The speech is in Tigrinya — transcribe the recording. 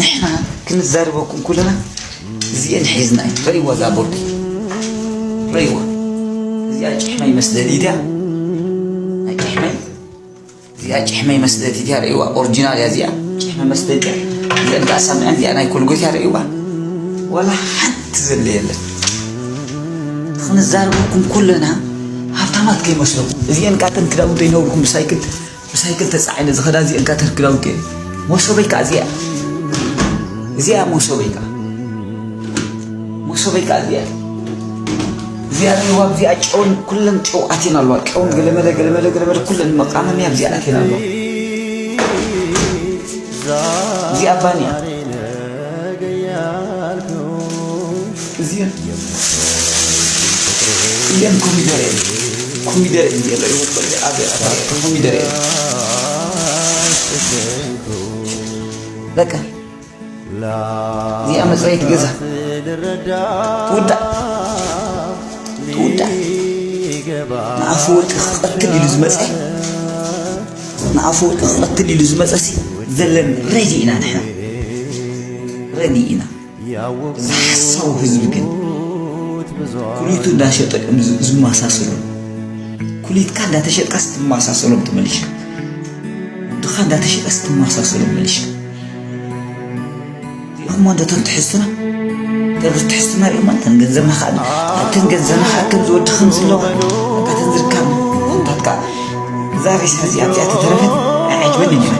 ንሕና ክንዛረበኩም ኩለና እዚኤን ሒዝና እዩ። ረእይዋ እዛ ቦርድ፣ ረእይዋ። እዚኣ ጭሕመይ መስደዲት እያ። ናይ ጭሕመይ፣ እዚኣ ጭሕመይ መስደዲት እያ። ረእይዋ፣ ኦሪጂናል እያ እዚኣ። ጭሕመ መስደዲት እያ። እዚኣ እንዳ ሳምዐን እዚኣ ናይ ኮልጎት እያ። ረእይዋ፣ ዋላ ሓንቲ ዘለ የለን። ክንዛረበኩም ኩለና ሃብታማት ከይመስለኩም። እዚኤን ካተን ክዳውንቶ ይነብርኩም ብሳይክል ብሳይክል ተጻዒነ ዝኸዳ እዚአን ካተር ክዳውንቲ እየን። ሞሶበይ ከዓ እዚኣ፣ እዚኣ ሞሶበይ ከዓ፣ ሞሶበይ ከዓ እዚኣ፣ እዚኣ ሪዋ፣ እዚኣ ጨውን ኩለን ጨው ኣትየን ኣለዋ። ጨውን ገለመለ፣ ገለመለ፣ ገለመለ፣ ኩለን መቃመምያ እዚኣ ኣትየን ኣለዋ። እዚኣ ባንያ። እዚአን፣ እዚአን ኮሚደረ እየን። ኮሚደረ እየን። እዚአን ሪዋ፣ እዚኣ፣ እዚኣ ኮሚደረ እየን። በቃ። እዚኣ መጽረይት ገዛ። ትውዳእ። ትውዳእ። ንኣፈወርቂ ክቐትል ኢሉ ዝመጸ፣ ንኣፈወርቂ ክቐትል ኢሉ ዝመጸ ሲ፣ ዘለኒ ሬዲ ኢና ንሕና። ሬዲ ኢና። እዚ ሓሳዊ ህዝቢ ግን ኩሊቱ እንዳሸጠ እዮም ዝ-፣ ዝመሳሰሉ። ኩሊትካ እንዳተሸጥካስ ትመሳሰሎም ተመሊሽካ። ወድኻ እንዳተሸጠስ ትመሳሰሎም መሊሽካ። ሪኢኹሞ እንዶ እተን ትሕዝቱና? እተን ትሕዝቱና ሪኢኹሞ? እተን ገንዘብና ኸኣ፣ እተን ገንዘብና ኸኣ ከም ዝወዲ ከም ዘለዋ፣ እተን ዝርከብ፣ እንታትካ፣ እዛ ሬሳ እዚኣ ኣብዚኣ ተተረፈት፣ ኣይዓጅበንን እዩ።